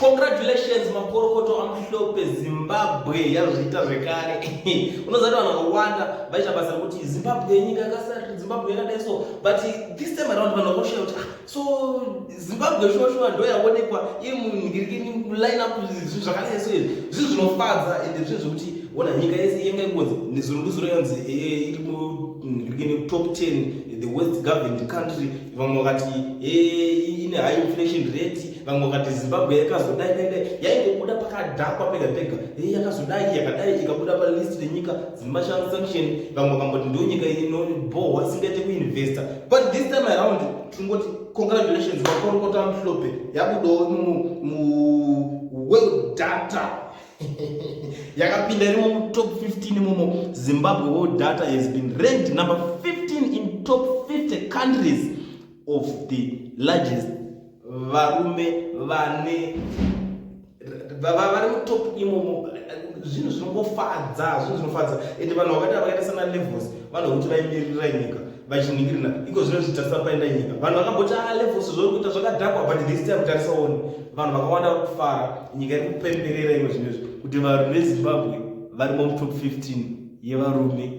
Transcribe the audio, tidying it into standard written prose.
Congratulations makorokoto aMhlophe, Zimbabwe yazviita zvekare. Unoziva kuti vanhu vakawanda vaita basa rekuti Zimbabwe nyika yakasarira, Zimbabwe yakadai so, but this time around vanhu vakoshaya kuti, ah, so Zimbabwe shuwa shuwa ndo yaonekwa iri munhingirikini line up, zvinhu zvakadai so. Izvi zvinhu zvinofadza, ende zvinhu zvekuti ona nyika yese yanga ingonzi nezuro ndizuro yanzi iri munhingirikini top 10 the worst governed country. Vamwe vakati ine high inflation rate, vamwe vakati Zimbabwe yakazodai dai dai, yaingobuda pakadhakwa pega pega, yakazodai, yakadai, ikabuda palist renyika dzine masanction. Vamwe vakamboti ndo nyika inobhohwa, isingaite kuinvesta. But this time around tingoti congratulations, makorokota Mhlophe, yabudawo muworld data, yakapinda irimo mutop 15 imomo. Zimbabwe World Data has been ranked number 15 in top 50 countries of the largest varume vane vari mutop imomo. Zvinhu zvinongofadza, zvinhu zvinofadza. Ende vanhu vakaita sana Levels, vanhu vekuti vaimirira nyika vachiningirina iko zvino zvitarisa paenda nyika. Vanhu vakamboti, a ah, Levels zvori kuita zvakadhakwa, but this time tarisaoni vanhu vakawanda vari kufara, nyika iri kupemberera iko zvinezvi kuti varume veZimbabwe varimo mutop 15 yevarume.